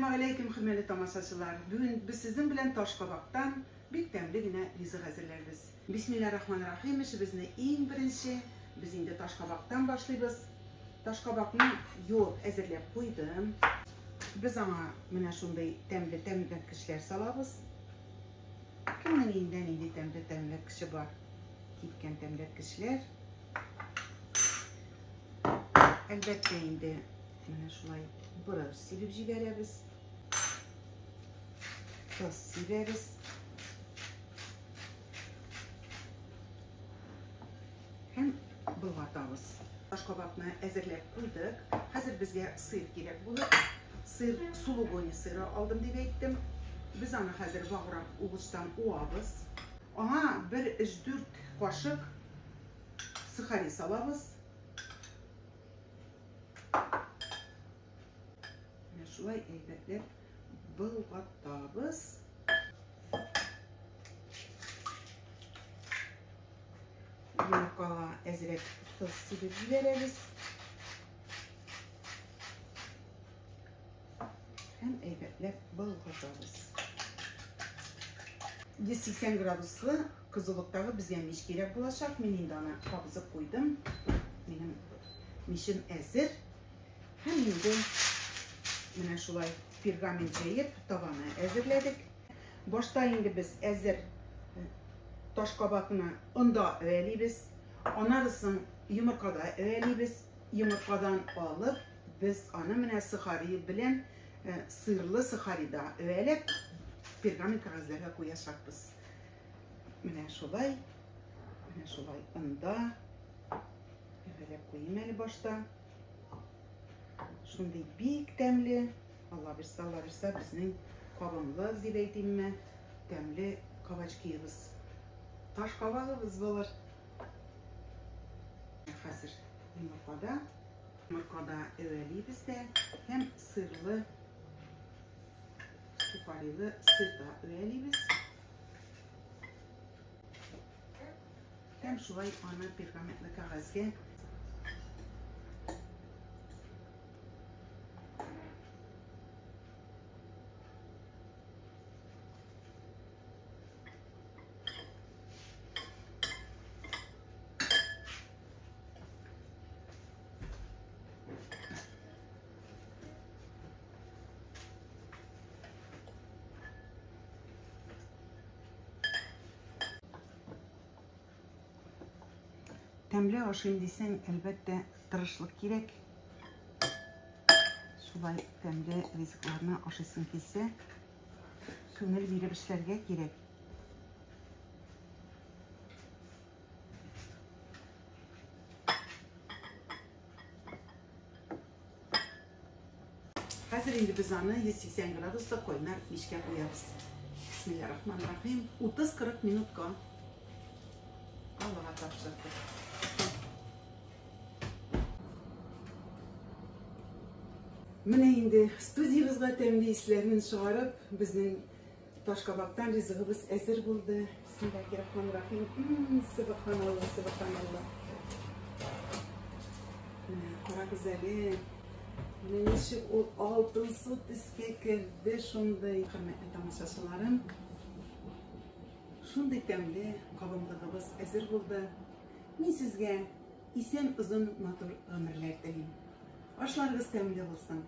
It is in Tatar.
Әссәламегаләйкем, хөрмәтле тамашачылар. Бүген без сезнең белән ташкабактан бик тәмле генә ризык әзерләрбез. Бисмилла рахман рахим, эшебезне иң беренче без инде ташкабактан башлыйбыз. Ташкабакны юып әзерләп куйдым. Без аңа менә шундый тәмле тәмләткечләр салабыз. Кемнең өендә нинди тәмле тәмләткече бар? Кипкән тәмләткечләр. Әлбәттә инде менә шулай борыч сибеп җибәрәбез. Тоз сибәбез. Һәм болгатабыз. Ташкабакны әзерләп куйдык. Хәзер безгә сыр кирәк булыр. Сыр, сулугуни сыры алдым дип әйттем. Без аны хәзер ваграк угычтан уабыз. Аңа бер 3-4 кашык сухари салабыз. Менә шулай әйбәтләп болгатабыз. Йомыркага әзрәк тоз сибеп җибәрәбез. Һәм әйбәтләп болгатабыз. 180 градуслы кызулыктагы безгә мич кирәк булачак. Мин инде аны кабызып куйдым. Минем мичем әзер. Һәм инде менә шулай пергамент җәеп, табаны әзерләдек. Башта инде без әзер ташкабакны онда әвәлибез. Аннары соң йомыркада әвәлибез. Йомыркадан алып, без аны менә сухари белән сырлы сухарида әвәләп, пергамент кәгазьләргә куячакбыз. Менә шулай, менә шулай онда әвәләп куйыйм әле башта. Шундый бик тәмле, Алла бирса, Алла бирса, безнең кабымлы дип әйтимме, тәмле кабачкиебыз. Таш кабагыбыз булыр. Хәзер йомыркада, йомыркада әвәлибез дә һәм сырлы, сухарилы сырда әвәлибез. Һәм шулай аны пергаментлы кәгазьгә Тәмле ашыйм дисәң, әлбәттә, тырышлык кирәк. Шулай тәмле ризыкларны ашыйсың килсә, күңел биреп эшләргә кирәк. Хәзер инде без аны 180 градуста кайнар мичкә куябыз. Бисмиллахиррахманиррахим. 30-40 минутка Аллага тапшырдык. Менә инде студиябезгә тәмле исләрен чыгарып, безнең ташкабактан ризыгыбыз әзер булды. Бисмиллахиррахманиррахим. Субханалла, субханалла. Менә карагыз әле. Менә ничек ул алтынсу төскә керде шундый. Хөрмәтле тамашачыларым, шундый тәмле кабымлыгыбыз әзер булды. Мин сезгә исән озын матур гомерләр телим. Ашларыгыз тәмле булсын.